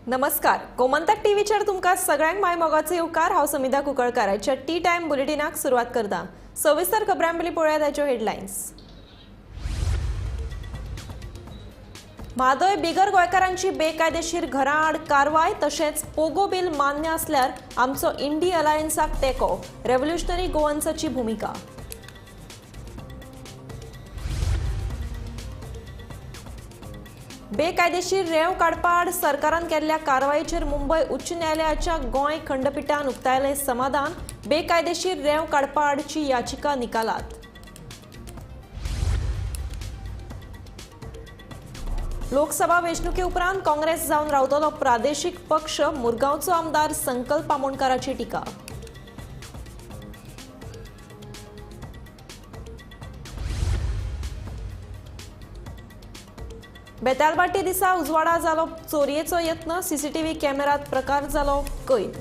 नमस्कार, गोमंतक टीव्हीचेर तुमकां सगळ्यांक my मोगाचो येवकार. हांव समिधा कुंकळकार. आयच्या टी टायम बुलेटिनाक सुरवात करता. सविस्तर खबरां पयलीं पळोवया ताच्यो हेडलायन्स. म्हादय बिगर गोंयकारांची बेकायदेशीर घरां आड कारवाय तशेंच पोगो बील मान्य आसल्यार आमचो इंडी अलायन्साक तेंको, रेव्होल्युशनरी गोवन्साची भुमिका. बेकायदेशीर रेंव काडपा आड सरकारान केल्ल्या कारवायेचेर मुंबय उच्च न्यायालयाच्या गोंय खंडपिठान उक्तायलें समाधान. बेकायदेशीर रेंव काडपा आडची याचिका निकालात. लोकसभा वेंचणुके उपरांत काँग्रेस जावन रावतलो प्रादेशीक पक्ष, मुरगांवचो आमदार संकल्प आमोणकाराची टिका. बेतालबाटी दिसा उजवाडा जालो चोरयेचो यत्न, सीसीटीव्ही कॅमेरात प्रकार जालो कैद.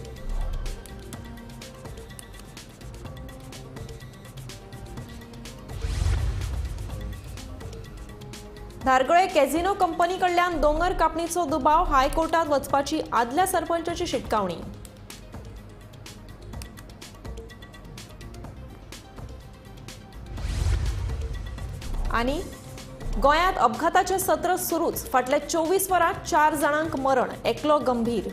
धारगळे कॅझिनो कंपनी कडल्यान दोंगर कापणीचो दुबाव, हायकोर्टात वचपाची आदल्या सरपंचाची शिटकावणी. आनी गोंयांत अपघाताचें सत्र सुरूच, फाटल्या 24 वरांत 4 जाणांक मरण, एकलो गंभीर.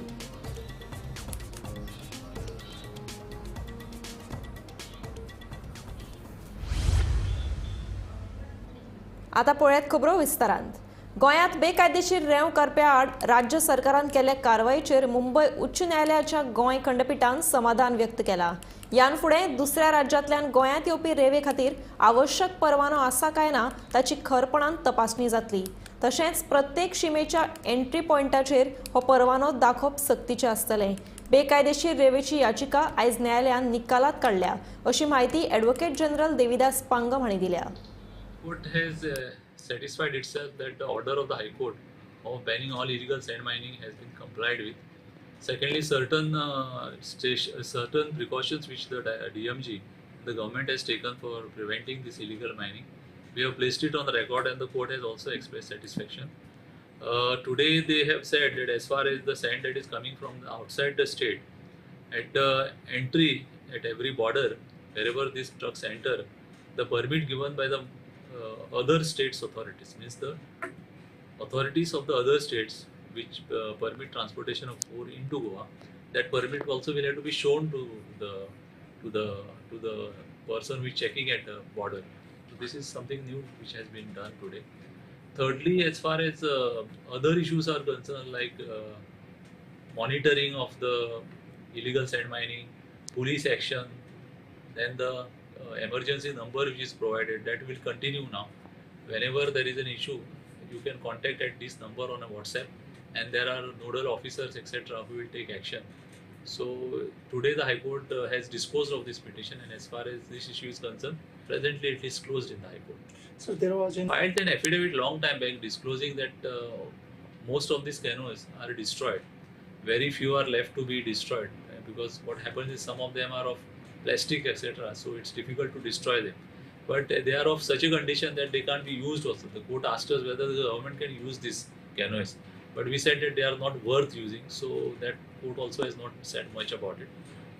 आतां पळयात खबरो विस्तारांत. गोंयांत बेकायदेशीर रेंव करप्या आड राज्य सरकारान केल्ल्या कारवायेचेर मुंबय उच्च न्यायालयाच्या गोंय खंडपिठान समाधान व्यक्त केलां. ह्यान फुडें दुसऱ्या राज्यांतल्यान गोंयांत येवपी रेंवे खातीर आवश्यक परवानो आसा काय ना ताची खरपणान तपासणी जातली. तशेंच प्रत्येक शिमेच्या एंट्री पॉयंटाचेर हो परवानो दाखोवप सक्तीचें आसतलें. बेकायदेशीर रेंवेची याचिका आयज न्यायालयान निकालात काडल्या अशी म्हायती ॲडव्होकेट जनरल देविदास पांगम हांणी दिल्या. Court has satisfied itself that the order of the High Court of banning all illegal sand mining has been complied with. Secondly, certain precautions which the DMG, the government has taken for preventing this illegal mining, we have placed it on the record and the court has also expressed satisfaction. Today they have said that as far as the sand that is coming from the outside the state, at the entry at every border, wherever these trucks enter, the permit given by the other states authorities, means the authorities of the other states which permit transportation of ore into Goa, that permit also will have to be shown to the person who is checking at the border. So this is something new which has been done today. Thirdly, as far as other issues are concerned, like monitoring of the illegal sand mining, police action, then the emergency number which is provided, that will continue now. Whenever there is an issue, you can contact at this number on a WhatsApp, and there are nodal officers etc. who will take action. So today the High Court has disposed of this petition, and as far as this issue is concerned, presently it is closed in the High Court. So there was filed an affidavit long time back disclosing that most of these canoes are destroyed. Very few are left to be destroyed, because what happens is some of them are of plastic etc., so it's difficult to destroy them. But they are of such a condition that they can't be used also. The court asked us whether the government can use these canoes, but we said that they are not worth using, so that court also has not said much about it.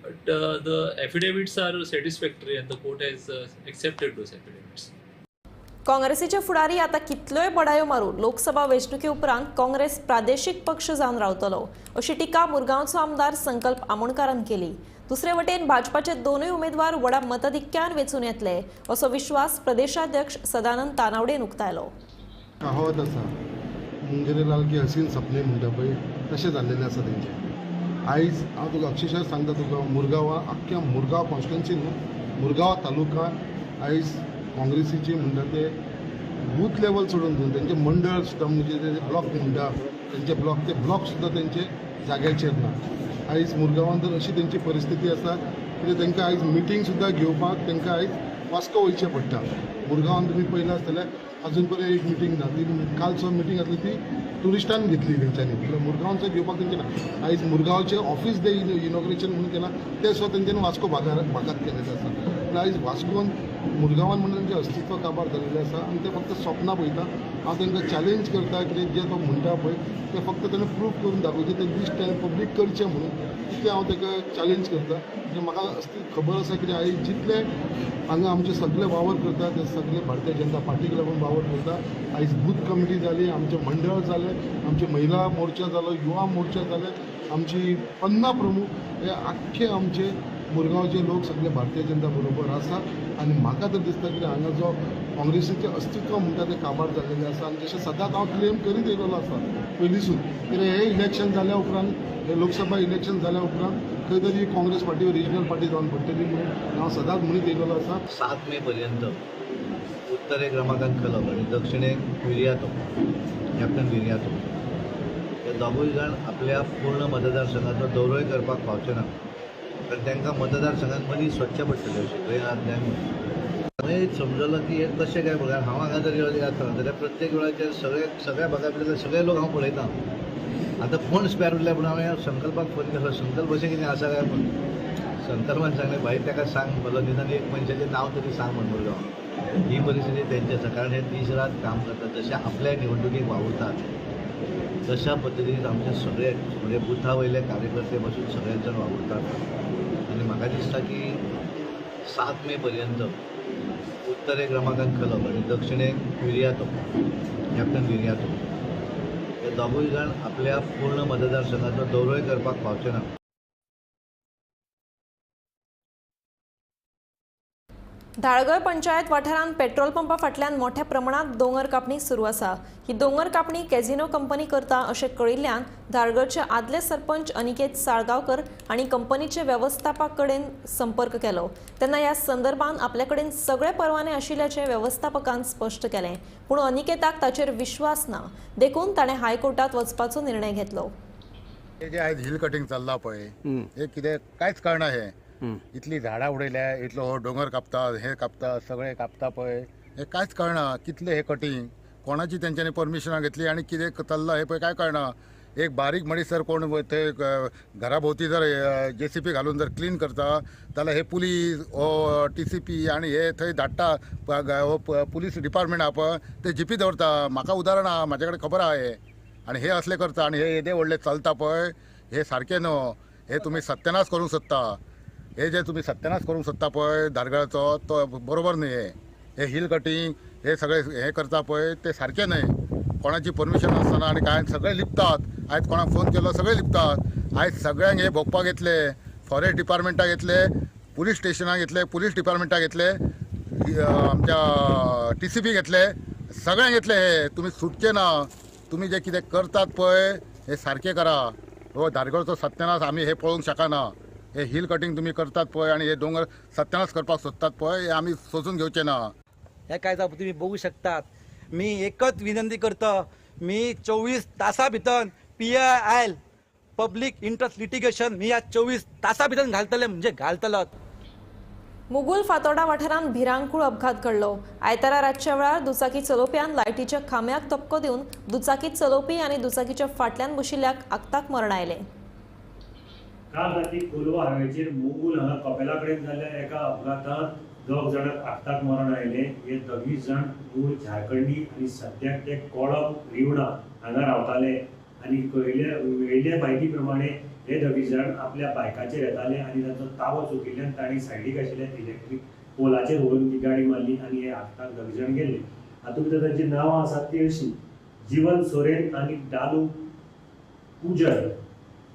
But the affidavits are satisfactory and the court has accepted those affidavits. काँग्रेसीचे फुडारी आतां कितल्योय बडायो मारू, लोकसभा वेंचणुके उपरांत काँग्रेस प्रादेशीक पक्ष जावन रावतलो अशी टिका मुरगांवचो आमदार संकल्प आमोणकारान केली. दुसरे वटेन भाजपाचे दोनूय उमेदवार व्हडा मताधिक्यान वेंचून येतले असो विश्वास प्रदेशाध्यक्ष सदानंद तानावडेन उक्तायलो. कहावत आसा, मुंगेरीलाल की हसीन सपने म्हणटा पळय, तशें जाल्लेलें आसा तेंचें. आयज हांव तुका अक्षरशः सांगता तुका, मुरगांवा आख्ख्या मुरगांव कॉन्स्टिट्युएन्सी न्हू, मुरगांव तालुका आयज काँग्रेसीची म्हणटा ते बूथ लेवल सोडून दिवन तेंचे मंडळ सुद्दां, म्हणजे ते ब्लॉक म्हणटा तेंचे ब्लॉक, ते ब्लॉक सुद्दां तेंचे जाग्याचेर ना. आयज मुरगांवान तर अशी तेंची परिस्थिती आसा कित्याक तेंकां आयज मिटींग सुद्दां घेवपाक तेंकां आयज वास्को वयचें पडटा. मुरगांवान तुमी पळयलां आसतलें, अजून पर्यंत एक मिटींग ना. ती कालचो मिटींग आसली ती ट्युरिस्टान घेतली तेंच्यांनी, म्हळ्यार मुरगांवचो घेवपाक तेंचें ना. आयज मुरगांवचें ऑफिस दे इनॉग्रेशन म्हणून केलां तें सुद्दां तेंच्यांनी वास्को भागात केलेलें आसा. पूण आयज वास्कोन मुरगांवान म्हणून तेंचें अस्तित्व काबार जाल्लें आसा आनी ते फक्त स्वप्नां पळयता. हांव तांकां चॅलेंज करता कितें जें तो म्हणटा पळय तें फक्त ताणें प्रूफ करून दाखोवचें, तें लिस्ट ताणें पब्लीक करचें म्हणून तितलें हांव ताका चॅलेंज करता. कित्याक म्हाका खबर आसा कितें आयज जितले हांगा आमचे सगळे वावर करता ते सगळे भारतीय जनता पार्टीक लागून वावर करता. आयज बूथ कमिटी जाली, आमचें मंडळ जालें, आमचे महिला मोर्चा जालो, युवा मोर्चा जाले, आमची पन्ना प्रमुख हे आख्खे आमचे मुरगांवचे लोक सगळे भारतीय जनता बरोबर आसा. आनी म्हाका तर दिसता की हांगा जो काँग्रेसीचें अस्तित्व म्हणटा तें काबार जाल्लेलें आसा. आनी जशें सदांच हांव क्लेम करीत येयलेलो आसा पयलींसून कित्याक हें इलेक्शन जाल्या उपरांत, हें लोकसभा इलेक्शन जाल्या उपरांत खंय तरी काँग्रेस पार्टी ओरिजिनल पार्टी जावन पडटली म्हणून हांव सदांच म्हणीत येयलेलो आसा. 7 मे पर्यंत उत्तरेक रमाकांत खलप आनी दक्षिणेक विरियातो, कॅप्टन विरियातो हे दोगूय जाण आपल्या पूर्ण मतदारसंघाचो दौरोय करपाक पावचे ना, कारण तांकां मतदारसंघात मदीं सोदचें पडटलें अशें खंय आहात काय म्हणून. हांवें समजलो की हें कशें काय म्हणल्यार हांव हांगा जर येवं जाता जाल्यार प्रत्येक वेळाचेर सगळ्या भागांतले सगळे लोक हांव पळयतां. आतां कोण स्पॅर उरल्या म्हणून हांवें संकल्पाक फोन केलो, संकल्प अशें कितें आसा काय म्हणून. संकल्पान सांगलें भाई ताका सांग म्हणलो निदान एक मनशाचें नांव तरी सांग म्हण म्हणलो. ही परिस्थिती तेंची आसा, कारण हे दीस रात काम करतात, जशे आपल्या निवडणुकीक वावुरतात तशा पद्दतीन आमचे सगळे म्हणजे बुथा वयले कार्यकर्ते पासून सगळे जाण वावुरतात. आनी म्हाका दिसता की 7 मे पर्यंत उत्तरेक रमाकांत खलप आनी दक्षिणेक विरियातो, कॅप्टन विरियातो हे दोगूय जाण आपल्या पूर्ण मतदारसंघाचो दौरोय करपाक पावचे ना. धाळगय पंचायत वाठारांत पेट्रोल पंपा फाटल्यान मोठ्या प्रमाणात दोंगर कापणी सुरू आसा. ही दोंगर कापणी कॅझिनो कंपनी करता अशें कळिल्ल्यान धाळगडचे आदले सरपंच अनिकेत साळगांवकर हांणी कंपनीचे वेवस्थापका कडेन संपर्क केलो. तेन्ना ह्या संदर्भात आपले कडेन सगळे परवाने आशिल्ल्याचें वेवस्थापकान स्पश्ट केलें. पूण अनिकेताक ताचेर विश्वास ना, देखून ताणें हायकोर्टात वचपाचो निर्णय घेतलो. हे जे आयज हिल कटिंग चल्ला पळय हे कितें कांयच कळना. हे इतली झाडां उडयल्या, इतलो हो दोंगर कापता, हे कापता, सगळे कापता पळय, हे कांयच कळना. कितले हे कटिंग कोणाची तेंच्यांनी परमिशनां घेतली आनी कितें चल्लां हें पळय कांय कळना. एक बारीक म्हणीसर कोण थंय घरा भोंवती जर जेसीपी घालून जर क्लीन करता जाल्यार हे पुलीस हो टीसीपी आनी हे थंय धाडटा, हो पुलीस डिपार्टमेंट आहा पळय ते जिपी दवरता. म्हाका उदाहरण आहा, म्हाजे कडेन खबर आहा हे. आनी हे असले करता आनी हे येदे व्हडले चलता पळय हे सारकें न्हू. हे तुमी सत्यानाश करूंक सोदता, हे जे तुमी सत्यानाश करूंक सोदता पळय धारगळाचो तो बरोबर न्हय. हे हे हिल कटिंग हे सगळे हे करता पळय ते सारकें न्हय. कोणाची परमिशन आसतना आनी कांय सगळे लिपतात. आयज कोणाक फोन केलो सगळे लिपतात. आयज सगळ्यांक हे भोगपाक येतले, फॉरेस्ट डिपार्टमेंटाक येतले, पुलीस स्टेशनाक येतले, पुलीस डिपार्टमेंटाक येतले, आमच्या टीसीपी घेतले, सगळ्यांक येतले. हे तुमी सुटचे ना. तुमी जे कितें करतात पळय हे सारकें करा. हो धारगळचो सत्यानाश आमी हे पळोवंक शकना. हे हिल कटिंग तुमी करतात पळय आनी हे दोंगर सत्यानाश करपाक सोदतात पळय हे आमी सोसून घेवचे ना. ह्या कायदा तुम्ही बघू शकतात. मी एकच विनंती करतो, मी 24 तासा भितर PIL public interest litigation मी या 24 तासा भितर घालतले म्हणजे घालतलो. मुगुल फातोर्डा वाठारांत भिरांकूळ अपघात घडलो. आयतारा रातच्या वेळार दुचाकी चलोवप्यान लायटीच्या खांब्याक धपको दिवन दुचाकी चलोवपी आनी दुचाकीच्या फाटल्यान बशिल्ल्याक आक्ताक मरण आयलें. काल राती कोलवा हायवेचेर मुगुल हांगा कपेला कडेन जाल्ल्या एका अपघातांत 2 जाणांक आक्ताक मरण आयलें. हे दोगूय जाण मूळ झारखंडी आनी सद्याक ते कोळम रिवणा हांगा रावताले आनी मेळिल्ल्या म्हायती प्रमाणे हे दोगूय जाण आपल्या बायकाचेर येताले आनी तांचो ताबो चुकिल्ल्यान तांणी सायडीक आशिल्ल्या इलेक्ट्रीक पोलाचेर व्हरून ती गाडी मारली आनी हे आक्ताक दोगूय जाण गेले. हातूंत भितर तांची नांवां आसात ती अशीं: जीवन सोरेन आनी डालू पुजर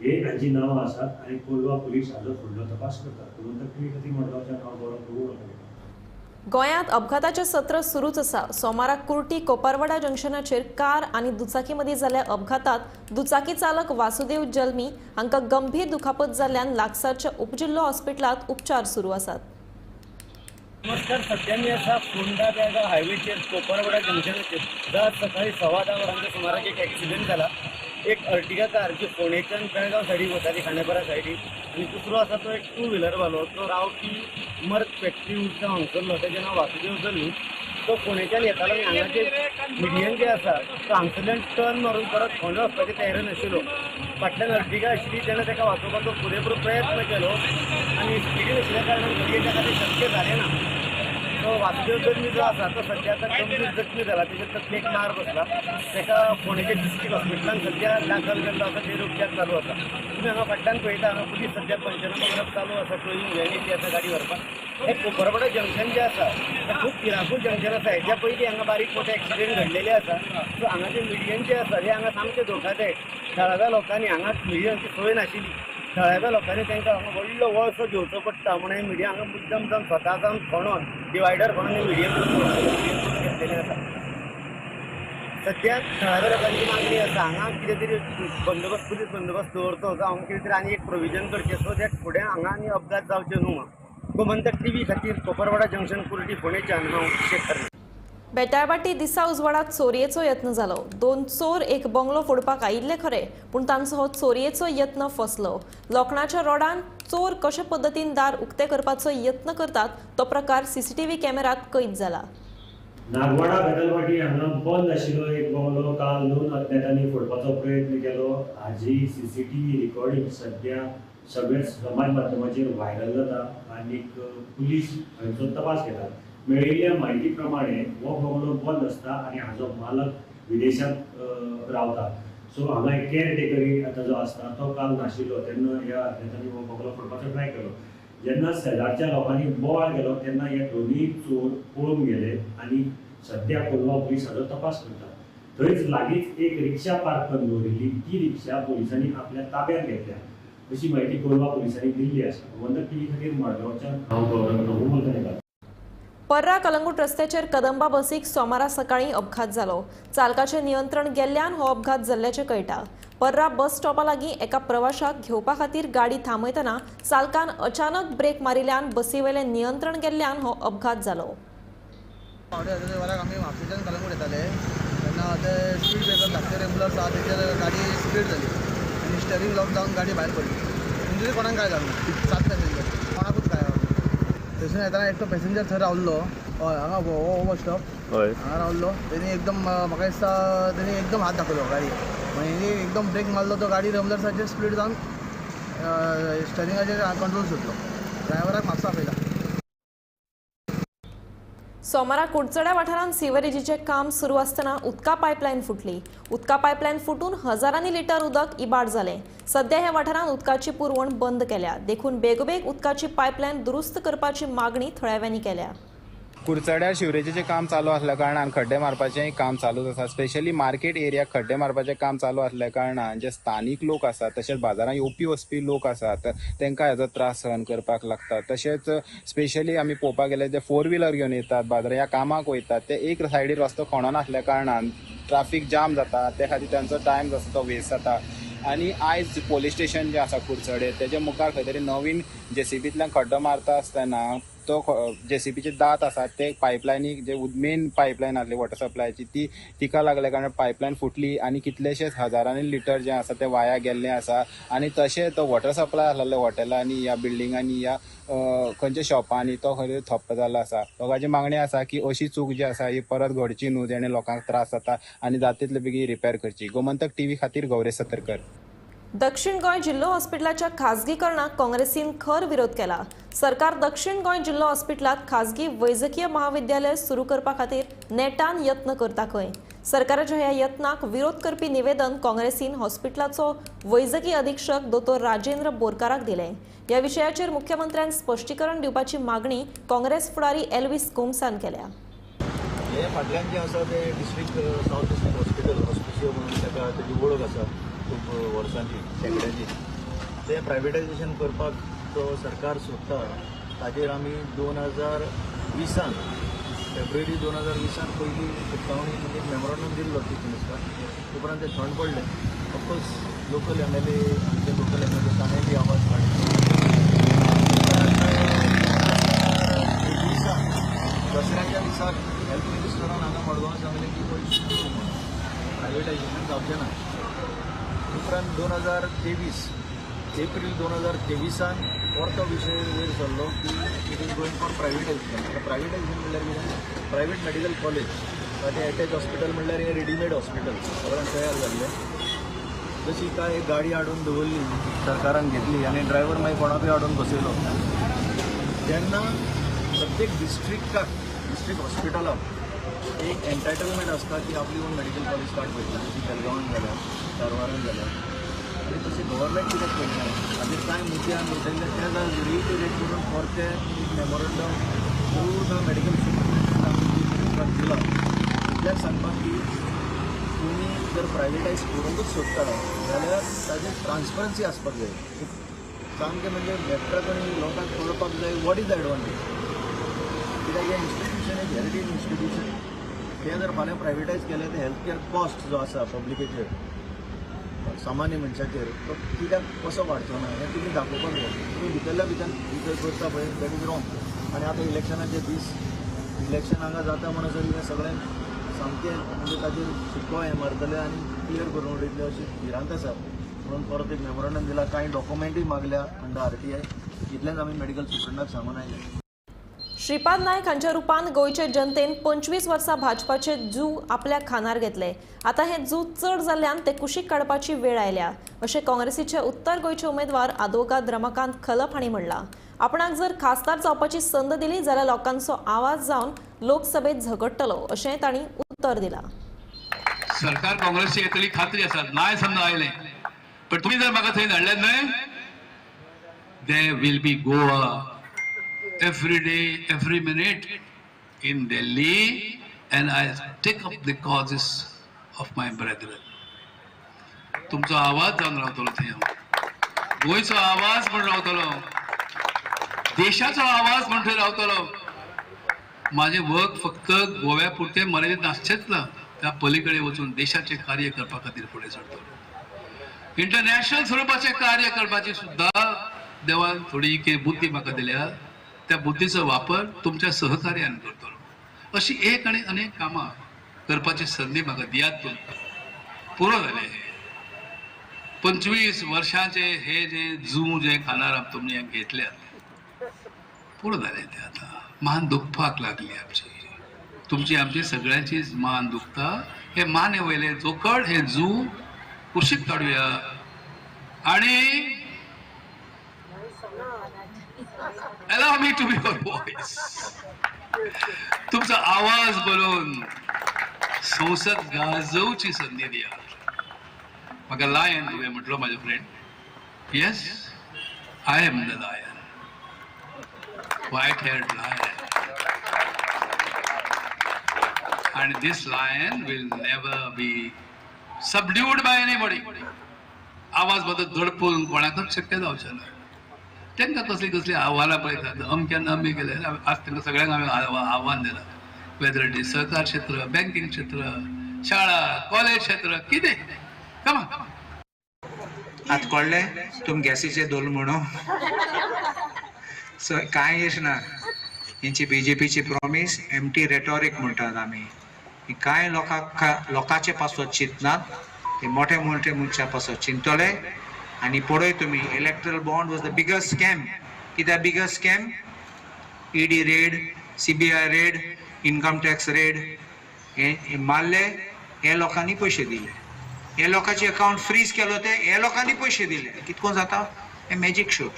हे हांची नांवां आसात आनी कोलवा पुलीस हाचो फुडलो तपास करतात. गोमंतक टीव्ही खातीर मडगांवच्यान हांव गौरव प्रभू. गोंयांत अपघाताचें सत्र सुरूच आसा. सोमाराक कुर्टी कोपारवाडा जंक्शनाचेर कार आनी दुचाकी मदीं जाल्ल्या अपघातात दुचाकी चालक वासुदेव जल्मी हांकां गंभीर दुखापत जाल्ल्यान लागसारच्या उपजिल्लो हॉस्पिटलांत उपचार सुरू आसात. नमस्कार, सध्या मी आसा फोंडा बेळगांव हायवेचेर कोपरवाडा जंक्शनाचेर. रात सकाळी 10:15 वरांच्या सुमाराक एक एक्सिडंट जाला. एक अर्टिगा कार जी फोंडेच्यान बेळगांव सायडीक वताली, खांडेपारा सायडीक, आनी दुसरो आसा तो एक टू व्हिलरवालो, तो रावटी मर्क फॅक्टरी उदका हांगसरलो, तेजें नांव वासुदेव जल्मी. तो फोंडेच्यान येतालो आनी हांगाचे मिडियन जे आसा तो हांगसरल्यान टर्न मारून परत फोंडे वचपाचे तयारेन आशिल्लो. फाटल्यान अर्टिगा आशिल्ली तेन्ना ताका वाचोवपाचो पुरेपूर प्रयत्न केलो आनी स्पिडीन आशिल्ल्या कारणान घडये ताका तें शक्य जालें ना. तो वासुदेव जल्मी जो आसा तो सद्या आतां गंभीर जखमी जाला, तेच्या तकलेक मार बसला. ताका फोंडेच्या डिस्ट्रिक्ट हॉस्पिटलान सद्या दाखल केल्लो आसा, तेजेर उपचार चालू आसा. तुमी हांगा फाटल्यान पळयता, हांगा पुलीस सद्या पंचनामो करप चालू आसा, टोईंग व्हॅनी जी आसा गाडी व्हरपाक. हें कोपरवाडा जंक्शन जें आसा तें खूब भिरांकूळ जंक्शन आसा. हेच्या पयलीं हांगा बारीक मोठे एक्सिडंट घडलेले आसा. सो हांगा जे मिडियन जे आसा हे हांगा सामकें धोकादायक. थळाव्या लोकांनी हांगा मिडियनची सोय नाशिल्ली, थळाव्या लोकांनी तांकां हांगा व्हडलो वळसो घेवचो पडटा म्हणून हे मिडिया हांगा मुद्दम जावन स्वता जावन खणोन डिवायडर खणोन हे मिडियन घेतलेलें आसा. सद्या थळाव्या लोकांची मागणी आसा हांगा कितें तरी बंदोबस्त, पुलीस बंदोबस्त दवरचो, जावं हांगा कितें तरी आनी एक प्रोविजन करचें सो that फुडें हांगा आनी अपघात जावचे न्हू. गोमंतक टीव्ही खातीर कोपरवाडा जंक्शन कुर्टी फोंडेच्यान हांव शेखर. बेताळबाटी दिसा उजवाडात चोरयेचो यत्न जालो. 2 चोर एक बंगलो फोडपाक आयिल्ले खरे, पूण तांचो हो चोरयेचो यत्न फसलो. लोखणाच्या रोडान चोर कशे पद्दतीन दार उक्ते करपाचो यत्न करतात तो प्रकार सीसीटीव्ही कॅमेऱ्यात कैद जाला. नागवाडा बेतालबाटी हांगा बंद आशिल्लो एक बंगलो काल 2 अज्ञातांनी फोडपाचो प्रयत्न केलो. हाजी सीसीटीव्ही रिकॉर्डिंग सद्या सगळे समाज माध्यमाचेर व्हायरल जाता आनी पुलीस हांचो तपास घेतात. मेळिल्ल्या म्हायती प्रमाणे हो बंगलो बंद आसता आनी हाजो मालक विदेशांत रावता. सो हांगा एक केअर टेकरी आतां जो आसता तो काल नाशिल्लो, तेन्ना ह्या अज्ञातांनी हो बंगलो फोडपाचो ट्राय केलो. जेन्ना शेजारच्या लोकांनी बोवाळ केलो तेन्ना हे दोनूय चोर पळून गेले आनी सद्या कोलवा पुलीस हाजो तपास करतात. थंयच लागींच एक रिक्षा पार्क करून दवरिल्ली, ती रिक्षा पुलिसांनी आपल्या ताब्यात घेतल्या अशी म्हायती कोलवा पुलिसांनी दिल्ली आसा. गोमंतक टीव्ही खातीर मडगांवच्यान हांव गौरव प्रभू. पर्रा कलंगूट रस्त्याचेर कदंबा बसीक सोमारा सकाळीं अपघात जालो. चालकाचें नियंत्रण गेल्ल्यान हो अपघात जाल्ल्याचें कळटा. पर्रा बस स्टॉपा लागीं एका प्रवाशाक घेवपा खातीर गाडी थांबयतना चालकान अचानक ब्रेक मारिल्ल्यान बसीवेलें नियंत्रण गेल्ल्यान हो अपघात जालो. 4:15 आमी म्हापशेच्यान कलंगूट येताले तेन्ना ते स्पीड ब्रेकर धाकटे रेंबुलर्स आसा तेचेर गाडी स्पीड जाली आनी स्टेरिंग लॉक जावन गाडी भायर पडली. इंजरी कोणाक काय जालें ना, 7 पॅसेंजर कोणाकूच काय. थंयसून येतना एकटो पॅसेंजर थंय रावल्लो, हय हांगा हो बस स्टॉप हांगा रावल्लो. तेणी एकदम म्हाका दिसता तेणी एकदम हात दाखयलो गाडी, मागीर एकदम ब्रेक मारलो तो गाडी रमलर्साचेर स्पीड जावन स्टेरिंगाचेर कंट्रोल सुटलो. ड्रायव्हराक म्हापसा आपयला. सोमारा कुडचड्या वाठारांत सिवरेजीचें काम सुरू आसतना उदका पायपलायन फुटली. उदका पायपलायन फुटून हजारांनी लिटर उदक इबाड जालें. सद्या ह्या वाठारांत उदकाची पुरवण बंद केल्या, देखून बेगोबेग उदकाची पायपलायन दुरुस्त करपाची मागणी थळाव्यांनी केल्या. कुडचड्यार शिवरेजीचें काम चालू आसल्या कारणान खड्डे मारपाचेंय काम चालूच आसा. स्पेशली मार्केट एरिया खड्डे मारपाचें काम चालू आसल्या कारणान जे स्थानीक लोक आसात तशेंच बाजारांत येवपी वचपी लोक आसात तांकां हेजो त्रास सहन करपाक लागता. तशेंच स्पेशली आमी पळोवपाक गेल्यार जे 4 व्हिलर घेवन येतात बाजारांत ह्या कामाक वयतात ते एक सायडीर रस्तो खणोन आसल्या कारणान ट्राफीक जाम जाता, ते खातीर तांचो टायम जो आसा तो वेस्ट जाता. आनी आयज पोलीस स्टेशन जें आसा कुडचडे तेजे मुखार खंय तरी नवीन जेसीबींतल्यान खड्डो मारता आसतना तो जेसीबीचे दांत आसात ते पायपलायनीक जे मेन पायपलायन आसली वॉटर सप्लायची ती तिका लागल्या कारणान पायपलायन फुटली आनी कितलेशेच हजारांनी लिटर जे आसा ते वाया गेल्ले आसा. आनी तशें तो वॉटर सप्लाय आसलेलो हॉटेलांनी ह्या बिल्डिंगांनी ह्या खंयच्या शॉपांनी तो खंय ठप्प जाल्लो आसा. लोकांची मागणी आसा की अशी चूक जी आसा ही परत घडची न्हू, जेणे लोकांक त्रास जाता आनी जाता तितले बेगीन रिपेर करची. गोमंतक टीव्ही खातीर गौरेश सतरकर. दक्षिण गोंय जिल्हो हॉस्पिटलाच्या खासगीकरणाक काँग्रेसीन खर विरोध केला. सरकार दक्षिण गोंय जिल्हो हॉस्पिटलात खासगी वैजकीय महाविद्यालय सुरू करपा खातीर नेटान यत्न करता खंय. सरकाराच्या ह्या यत्नाक विरोध करपी निवेदन काँग्रेसीन हॉस्पिटलाचो वैजकी अधीक्षक दोतोर राजेंद्र बोरकाराक दिलें. ह्या विशयाचेर मुख्यमंत्र्यान स्पश्टीकरण दिवपाची मागणी काँग्रेस फुडारी एल्विस गोम्सान केल्या. हे फाटल्यान जें आसा तें district south district hospital Hospicio म्हणून ताका तेजी वळख आसा खूब वर्सांची, शेंकड्यांची. तें प्रायवेटायजेशन करपाक जो सरकार सोदता ताजेर आमी 2020 फेब्रुवारी 2020 पयली चिटकावणी म्हणजे मेमोरंडम दिल्लो चीफ मिनिस्टर. उपरांत तें थंड पडलें. Of course local MLA, आमचे लोकल MLA ताणें बी आवाज काडलो. 2021 दसऱ्याच्या दिसाक हेल्थ मिनिस्टरान हांगा मडगांव सांगलें की पयशे प्रायवेटायजेशन जावचें ना. उपरांत 2023 एप्रील 2023 परतो विशय वयर सरलो की it is going for privatisation. आतां प्रायवेटायजेशन म्हणल्यार कितें? प्रायवेट मेडिकल कॉलेज आनी एटॅच हॉस्पिटल म्हणल्यार हें रेडीमेड हॉस्पिटल सगळ्यांक तयार जाल्लें. जशी काय गाडी हाडून दवरली सरकारान घेतली आनी ड्रायव्हर मागीर कोणाकूय हाडून बसयलो. तेन्ना प्रत्येक डिस्ट्रिक्टाक डिस्ट्रिक्ट हॉस्पिटलाक एक एन्टायटलमेंट आसता की आपली ओन मेडिकल कॉलेज स्टार्ट करता, जशी बेलगांवान जाल्या, कारवारान जाल्या, आनी तशी गव्हर्मेंट कित्याक करना. हाजेर कांय मुद्दे आमी उठयल्ले ते जाल्यार रिइटरेट करून परते एक memorandum through the medical superintendent आमी चीफ मिनिस्टराक दिला. इतल्याक सांगपाक की तुमी जर प्रायवेटायज करूंकूच सोदता जाल्यार ताजेर ट्रान्सपरन्सी आसपाक जाय. सामकें म्हणजे डॉक्टराक लोकांक कळपाक जाय what is the advantage, कित्याक हें इन्स्टिट्यूशन एक हेरिटेज इन्स्टिट्यूशन, तें जर फाल्यां प्रायवेटायज केलें तर हेल्थ केअर कॉस्ट जो आसा पब्लिकेचेर, सामान्य मनशाचेर, तो कित्याक कसो वाडचो ना हें तुमी दाखोवपाक जाय. तुमी भितरल्या भितर भितर करता पळय, that is wrong. आनी आतां इलेक्शनाचे दीस, इलेक्शन हांगा जाता म्हणसर हें सगळें सामकें म्हणजे ताचेर शिक्को हें मारतले आनी क्लियर करून उडयतले अशी भिरांत आसा. म्हणून परत एक मेमोरंडम दिला, कांय डॉक्युमेंटूय मागल्या अंडर RTI, इतलेंच आमी मेडिकल सुप्रिंटाक सांगून आयले. श्रीपाद नायक हांच्या रूपान गोंयचे जनतेन 25 वर्सां भाजपाचे जू आपल्या खानार घेतले. आतां हे जू चड जाल्ल्यान ते कुशीक काडपाची वेळ आयल्या अशें काँग्रेसीचे उत्तर गोंयचे उमेदवार आदवोगाद रमाकांत खलप हांणी म्हणलां. आपणाक जर खासदार जावपाची संद दिली जाल्यार लोकांचो आवाज जावन लोकसभेत झगडटलो अशें तांणी उत्तर दिलां. सरकार काँग्रेसची येतली खात्री आसा, नाय समजा आयलें पण तुम्ही जर म्हाका थंय धाडले न्हय, there will be Goa every day, every minute in Delhi, and I take up the causes of my brethren. तुमचो आवाज जावन रावतलो थंय हांव, गोंयचो आवाज म्हण रावतलो, देशाचो आवाज म्हण थंय रावतलो. माझे वर्क फक्त गोव्या पुरतें मर्यादीत नासचेंच ना, त्या पलीकडे वचून देशाचें कार्य करपा खातीर फुडें सरतलो. इंटरनॅशनल स्वरुपाचें कार्य करपाची सुद्दां देवान थोडी कितें बुद्धी म्हाका दिल्या, त्या बुद्धीचो वापर तुमच्या सहकार्यान करतलो. अशी एक आनी अनेक कामां करपाची संदी म्हाका दियात तुमकां. पुरो जालें हे 25 वर्षांचे हे जे जू जे खानार तुमी घेतल्यात, पुरो जालें ते. आतां मान दुखपाक लागली आमची, तुमची आमची सगळ्यांचीच मान दुखता. हे माने वयले जोकड हे जू कुशीक काडुया आनी allow me to be your voice. तुमचा आवाज बोलून संसद गाजोवची संधी दिया म्हाका. लायन तुवें म्हटलो म्हाजे friend, yes I am the lion, white haired lion, and this lion will never be subdued by anybody. आवाज बदल दडपून कोणाकच शक्य जावचें ना. तांकां कसली कसली आव्हानां पळयतात, अमक्यान अमकें केलें. आज तांकां सगळ्यांक हांवें आव्हान दिलां, वेदर it is सहकार क्षेत्र, बँकींग क्षेत्र, शाळा, कॉलेज क्षेत्र, कितें कमा. आतां कळ्ळें तुमी गॅसीचेर दवरलें म्हणून सो कांय अशें ना. हेंची बीजेपीची प्रॉमीस एम्प्टी रेटॉरीक म्हणटात आमी. कांय लोकांक लोकांचे पासत चिंतनात, ते मोठे मोठे मनशां पासत चिंततले. आनी पळय तुमी, electoral bond was the biggest scam. कित्याक biggest scam? ED raid, CBI raid, income tax raid, हे मारले, हे लोकांनी पयशे दिले. हे लोकांचे अकावंट फ्रीज केलो ते हे लोकांनी पयशे दिले. कितको जाता हे मॅजीक शो.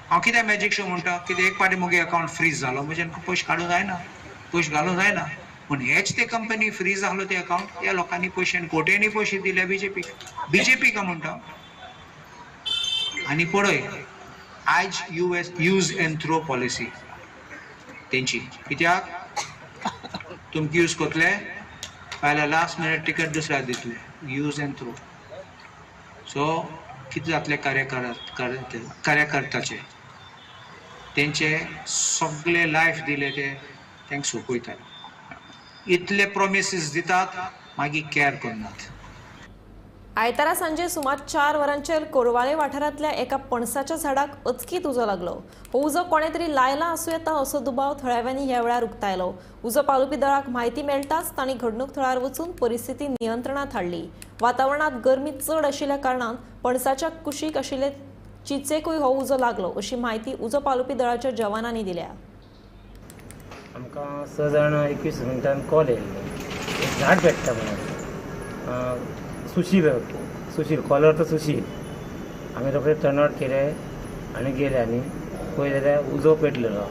हांव कित्याक मॅजीक शो म्हणटा, कित्याक एक पाटी मुगे अकावंट फ्रीज जालो म्हणजे पयशे काडूंक जायना, पयशे घालूंक जायना. पूण हेच ते कंपनी फ्रीज आहलो ते अकावंट, ह्या लोकांनी पयशे आनी कोट्यांनी पयशे दिले बीजेपीक. बीजेपी का म्हणटा. आनी पळय आयज US use and throw policy तेंची. कित्याक तुमकां यूज करतले, फाल्यां लास्ट मिनट टिकट दुसऱ्याक दितले, यूज एंड थ्रो. सो कितें जातलें कार्यकर्त्याचे, तेंचे सगळे लायफ दिले ते तांकां सोंपयतात. इतले प्रॉमिसीस दितात, मागीर कॅर करनात. आयतारा सांजे सुमार 4 वरांचेर कोरवाळे वाठारांतल्या एका पणसाच्या झाडाक अचकीत उजो लागलो. हो उजो कोणे तरी लायला आसूं येता असो दुबाव थळाव्यांनी ह्या वेळार उक्तायलो. उजो पालोवपी दळाक म्हायती मेळटाच तांणी घडणूक थळार वचून परिस्थिती नियंत्रणांत हाडली. वातावरणांत गरमी चड आशिल्ल्या कारणान पणसाच्या कुशीक आशिल्ले चिचेकूय हो उजो लागलो अशी म्हायती उजो पालोवपी दळाच्या जवानांनी दिल्या. आमकां 6 जाण 21 मिनटान कॉल येयल्लो, एक झाड पेट्टा म्हणून. सुशील सुशील कॉलर तो सुशील. आमी रोखडे टर्न आवट केले आनी गेले आनी पळय जाल्यार उजो पेटलेलो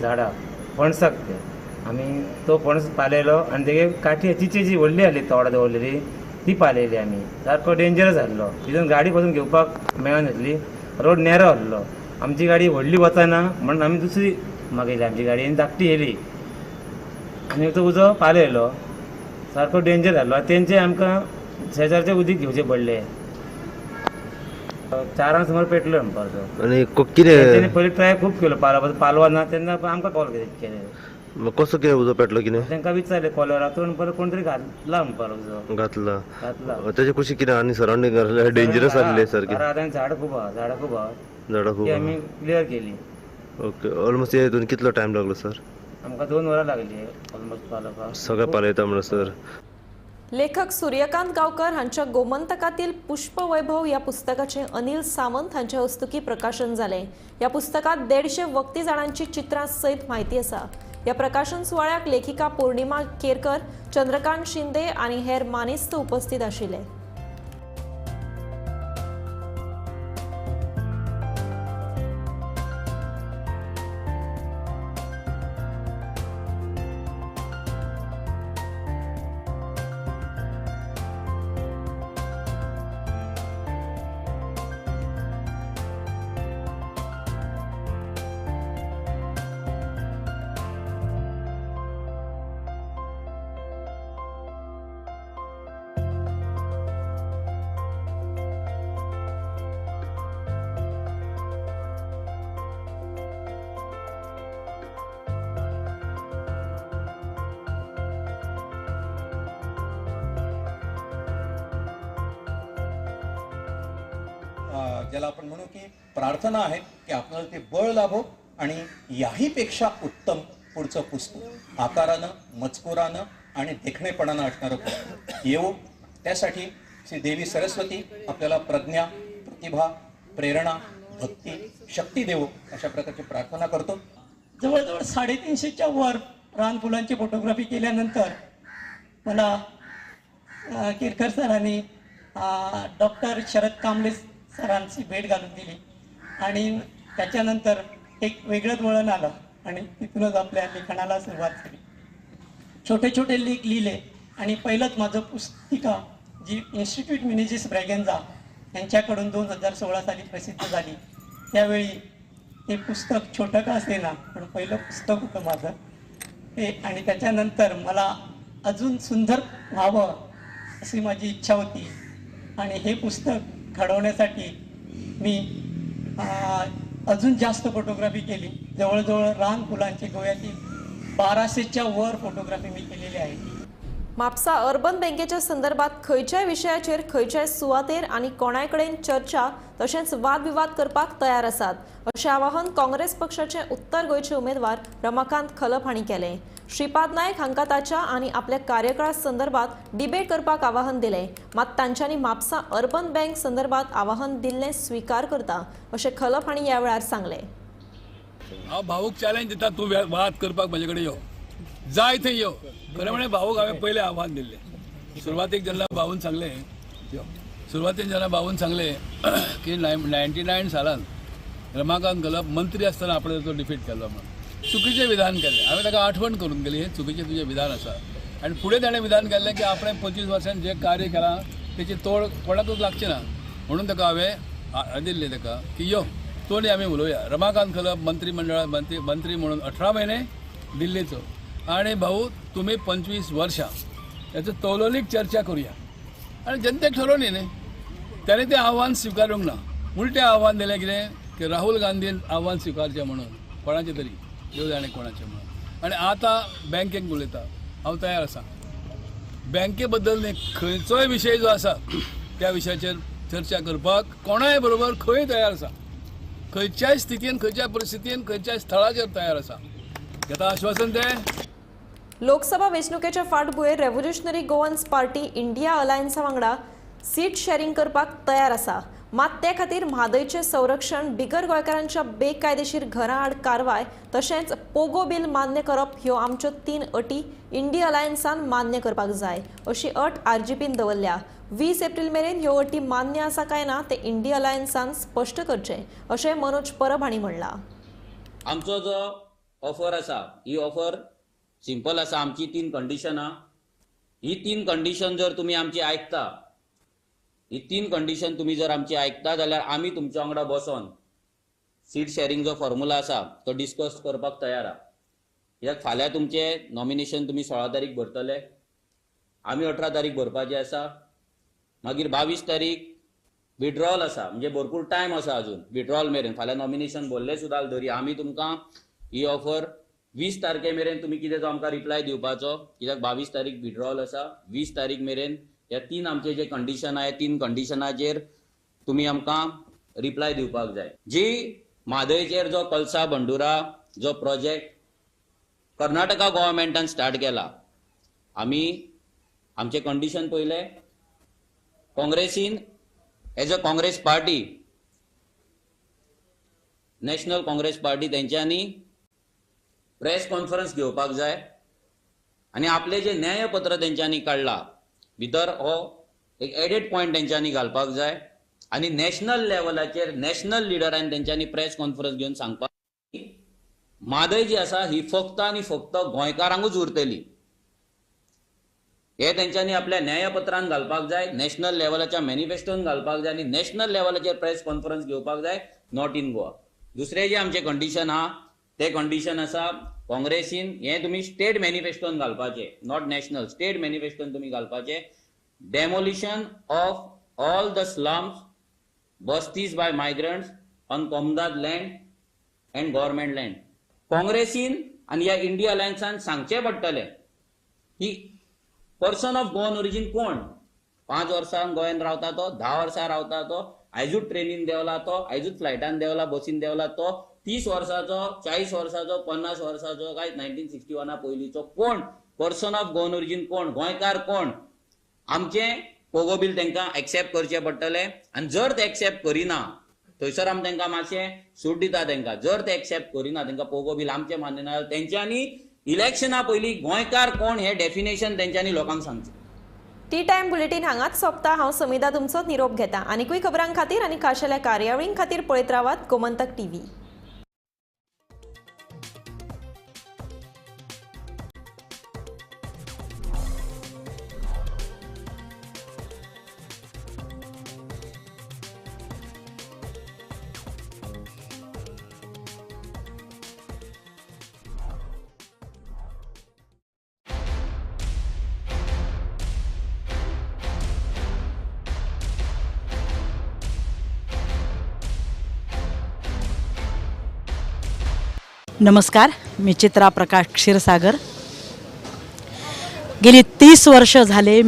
झाडाक. पणसाक ते आमी तो पणस पालयलो आनी तेगे काठी चिचेची व्हडली आहली तोडां दवरलेली ती पालयली आमी. सारको डेंजरस आहलो, तितून गाडी पासून घेवपाक मेळनासली, रोड नॅरो आहलो. आमची गाडी व्हडली वचना म्हणून आमी दुसरी मागयली आमची गाडी आनी धाकटी येयली आनी तो उजो पालयलो. सारको डेंजर जालो. तेंचे आमकां शेजारचे उदीक घेवचें पडलें. 4 सुमार पेटलो म्हणपाचो. आनी कितें तेणी पयलीं ट्राय खूब केलो पालोवपाचो, पालवा ना तेन्ना आमकां कॉल केले. कसो कितें उजो पेटलो कितें तांकां विचारलें कॉलरा तो म्हणपाक कोण तरी घातला म्हणपाक उजो घातला घातला. तेजे कुशीक कितें आनी सरावंडींग डेंजरस आसलें सारकें. झाडां खूब आहा, झाडां खूब आहा, झाडां खूब ती आमी क्लियर केली. ओके, ऑलमोस्ट हितून कितलो टायम लागलो सर? आमकां 2 वरां लागली ऑलमोस्ट पालोवपाक. सगळें पालयता म्हणसर. लेखक सूर्यकांत गांवकर हांच्या गोमंतकातील पुष्पवैभव ह्या पुस्तकाचें अनिल सावंत हांच्या हस्तुकी प्रकाशन जालें. ह्या पुस्तकांत 150 वखदी झाडांची चित्रां सयत म्हायती आसा. ह्या प्रकाशन सुवाळ्याक लेखिका पौर्णिमा केरकर, चंद्रकांत शिंदे आनी हेर मानेस्त उपस्थित आशिल्ले. ज्याला आपण म्हणू की प्रार्थना आहे की आपल्याला ते बळ लाभो आणि याहीपेक्षा उत्तम पुढचं पुस्तक आकारानं, मजकुरानं आणि देखणेपणानं असणारं पुस्तक येवो. त्यासाठी श्री देवी सरस्वती आपल्याला प्रज्ञा, प्रतिभा, प्रेरणा, भक्ती, शक्ती देवो अशा प्रकारची प्रार्थना करतो. जवळजवळ 350च्या वर रानफुलांची फोटोग्राफी केल्यानंतर मला केरकर सरांनी डॉक्टर शरद कांबळे सरांची भेट घालून दिली आणि त्याच्यानंतर एक वेगळंच वळण आलं आणि तिथूनच आपल्या लेखनाला सुरुवात झाली. छोटे छोटे लेख लिहिले आणि पहिलंच माझं पुस्तिका जी इन्स्टिट्यूट मिनेजिस ब्रॅगेन्झा यांच्याकडून 2016 साली प्रसिद्ध झाली. त्यावेळी ते पुस्तक छोटं का असेना पण पहिलं पुस्तक होतं माझं ते. आणि त्याच्यानंतर मला अजून सुंदर व्हावं अशी माझी इच्छा होती आणि हे पुस्तक घडवण्यासाठी मी अजून जास्त फोटोग्राफी केली. जवळजवळ रान फुलांची गोव्यातील 1200च्या वर फोटोग्राफी मी केलेली आहे. म्हापसा अर्बन बँकेच्या संदर्भात खंयच्याय विशयाचेर खंयच्याय सुवातेर आनी कोणाय कडेन चर्चा तशेंच वादविवाद करपाक तयार आसात अशें आवाहन काँग्रेस पक्षाचे उत्तर गोंयचे उमेदवार रमाकांत खलप हांणी केलें. श्रीपाद नायक हांकां ताच्या आनी आपल्या कार्यकाळा संदर्भात डिबेट करपाक आवाहन दिलें. मात तांच्यांनी म्हापसा अर्बन बँक संदर्भात आवाहन दिल्लें स्विकार करता अशें खलप हांणी ह्या वेळार सांगलें. हांव भाऊक चॅलेंज दिता, तूं वाद करपाक म्हजे कडेन यो, जाय थंय यो. खरें म्हणल्यार भाऊक हांवें पयलें आव्हान दिल्लें. सुरवातीक जेन्ना भाऊन सांगलें यो, सुरवातीक जेन्ना भाऊन सांगलें की 99 सालान रमाकांत खलप मंत्री आसतना आपणें तो डिफीट केल्लो म्हणून चुकीचें विधान केलें. हांवें ताका आठवण करून गेली हें चुकीचें तुजें विधान आसा. आनी फुडें ताणें विधान केल्लें की आपणें 25 वर्सां जें कार्य केलां तेची तोड कोणाकूच लागची ना म्हणून ताका हांवें दिल्लें ताका की यो तो आनी आमी उलोवया. रमाकांत खलप मंत्रीमंडळात मंत्री म्हणून 18 महिने दिल्लीचो आणि भाऊ तुम्ही 25 वर्षां याचो तौलनिक चर्चा करूया आणि जनतेक ठरोवन न्ही. त्याने ते आव्हान स्विकारूंक ना, उलटें आव्हान दिलें कितें की राहुल गांधीन आव्हान स्विकारचें म्हणून कोणाचें तरी देव जाणे कोणाचें म्हणून. आनी आतां बँकेक उलयता हांव तयार आसा. बँके बद्दल न्ही खंयचोय विशय जो आसा त्या विशयाचेर चर्चा करपाक कोणाय बरोबर खंय तयार आसा, खंयच्याय स्थितीन, खंयच्याय परिस्थितीन, खंयच्याय स्थळाचेर तयार आसा. घेता आश्वासन तें. लोकसभा वेंचणुकेच्या फाटभुंयेर रेव्होल्युशनरी गोवन्स पार्टी इंडिया अलायन्सा वांगडा सीट शेअरिंग करपाक तयार आसा. मात ते खातीर म्हादयचें संरक्षण, बिगर गोंयकारांच्या बेकायदेशीर घरां आड कारवाय तशेंच पोगो बील मान्य करप ह्यो आमच्यो 3 अटी इंडिया अलायन्सान मान्य करपाक जाय अशी अट आरजीपीन दवरल्या. 20 एप्रिल मेरेन ह्यो अटी मान्य आसा काय ना ते इंडिया अलायन्सान स्पश्ट करचें अशें मनोज परब हांणी म्हणलां. आमचो जो ऑफर आसा, ही ऑफर सिंपल आसा. आमची 3 कंडिशनां, ही 3 कंडिशन जर तुमी आमची आयकता, ही 3 कंडिशन तुमी जर आमची आयकता जाल्यार आमी तुमच्या वांगडा बसोन सीट शेअरिंग जो फॉर्मुला आसा तो डिस्कस करपाक तयार आहा. कित्याक फाल्यां तुमचें नॉमिनेशन तुमी 16 तारीख भरतले, आमी 18 तारीख भरपाची आसा, मागीर 22 तारीख विड्रॉल आसा, म्हणजे भरपूर टायम आसा अजून विड्रॉल मेरेन. फाल्यां नॉमिनेशन भरलें सुद्दां तरी आमी तुमकां ही ऑफर 20 तारखे मेरेन तुमी कितें तो आमकां रिप्लाय दिवपाचो, कित्याक 22 तारीख विड्रॉल आसा. 20 तारीख मेरेन ह्या 3 आमचे जे कंडिशन आहा 3 कंडिशनाचेर तुमी आमकां रिप्लाय दिवपाक जाय. जी म्हादयचेर जो कलसा बंडुरा जो प्रोजेक्ट कर्नाटका गव्हर्मेंटान स्टार्ट केला, आमी आमचे कंडिशन पयले काँग्रेसीन as a Congress party, National Congress party तेंच्यांनी प्रेस कॉन्फरन्स घेवपाक जाय आनी आपले जे न्यायपत्र तेंच्यांनी काडला भितर हो एक एडेड पॉयंट तेंच्यांनी घालपाक जाय आनी नॅशनल लेवलाचेर नॅशनल लिडरान तेंच्यांनी प्रेस कॉन्फरन्स घेवन सांगपाक म्हादय जी आसा ही फक्त आनी फक्त गोंयकारांकूच उरतली, हे तेंच्यांनी आपल्या न्यायपत्रान घालपाक जाय, नॅशनल लेवलाच्या मॅनिफेस्टोन घालपाक जाय आनी नॅशनल लेवलाचेर प्रेस कॉन्फरन्स घेवपाक जाय, not in Goa. दुसरें जे आमचें कंडिशन आहा तें कंडिशन आसा काँग्रेसीन हें तुमी स्टेट मॅनिफेस्टोन घालपाचें, not national, state मॅनिफेस्टोन तुमी घालपाचें demolition of all the slums bastis by migrants on comunidade land and government land. काँग्रेसीन आनी ह्या इंडिया अलायन्सान सांगचें पडटलें की पर्सन ऑफ गोवन ओरिजीन कोण, 5 वर्सां गोंयांत रावता तो, 10 वर्सां रावता तो, आयजूच ट्रेनीन देंवला तो, आयजूच फ्लायटान देंवला, बसीन देंवला तो, 30 वर्साचो, 40 वर्साचो, 50 वर्साचो, काय 1961 पयलींचो कोण पर्सन ऑफ गोवन ओरिजीन कोण, गोंयकार कोण. आमचें पोगो बील तांकां एक्सेप्ट करचें पडटलें आनी जर ते एक्सेप्ट करिना थंयसर आमी तांकां मातशें सूट दिता तांकां, जर ते एक्सेप्ट करिना तांकां पोगो बील आमचें मान्य ना जाल्यार तेंच्यांनी इलेक्शना पयलीं गोंयकार कोण हें डेफिनेशन तेंच्यांनी लोकांक सांगचें. टी टायम बुलेटीन हांगाच सोंपता. हांव समिधा तुमचो निरोप घेता. आनीकूय खबरां खातीर आनी खाशेल्या कार्यावळीं खातीर पळयत रावात गोमंतक टीव्ही. नमस्कार, मी चित्रा प्रकाश क्षीरसागर. गेली 30 वर्ष झाले